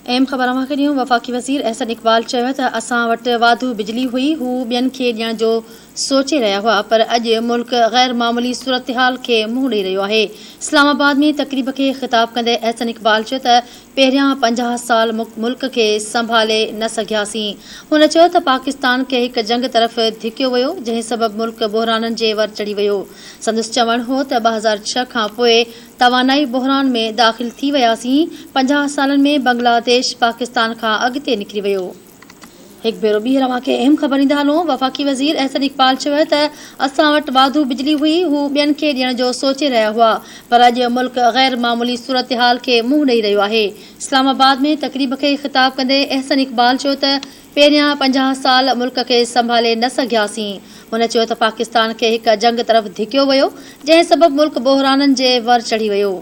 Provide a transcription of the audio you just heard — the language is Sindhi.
اهم خبر اوهان کي ڏيون، وفاقي وزير احسن اقبال چيو ته اسان وٽ واڌو بجلي هئي، هو ٻين کي ڏيڻ جو سوچي رهيا هئا پر اڄ ملڪ غير معمولي صورتحال کي منهن ڏئي رهيو آهي. اسلام آباد ۾ تقريب کي خطاب ڪندي احسن اقبال چيو ته پهريان 50 سال ملڪ کي سنڀالي نه سگهياسين. هن چيو ته پاڪستان کي هڪ جنگ طرف ڌڪيو ويو جنهن سبب ملڪ بحرانن جي ور چڙهي ويو. سندس چوڻ هو ته 2006 کانپوء توانائي بحران ۾ داخل ٿي وياسين، 50 سالن ۾ بنگلاديش پاڪستان کان اڳتي نڪري ويو. هڪ ڀيرو ٻيهر اوهان کي اهم خبر ڏيندا هلون، وفاقي وزير احسن اقبال چيو ته اسان وٽ واڌو بجلي هئي، هو ٻين کي ڏيڻ جو سوچي رهيا هئا پر اڄ ملڪ غير معمولي صورتحال کي منهن ڏئي رهيو آهي. اسلام آباد ۾ تقريب کي خطاب ڪندي احسن اقبال چيو ته پهريان 50 سال ملڪ کي سنڀالي نه سگهياسين. هن چيو ته پاڪستان کي هڪ جنگ طرف ڌڪيو ويو، جنهن سبب ملڪ بحرانن جي ور چڙهي ويو.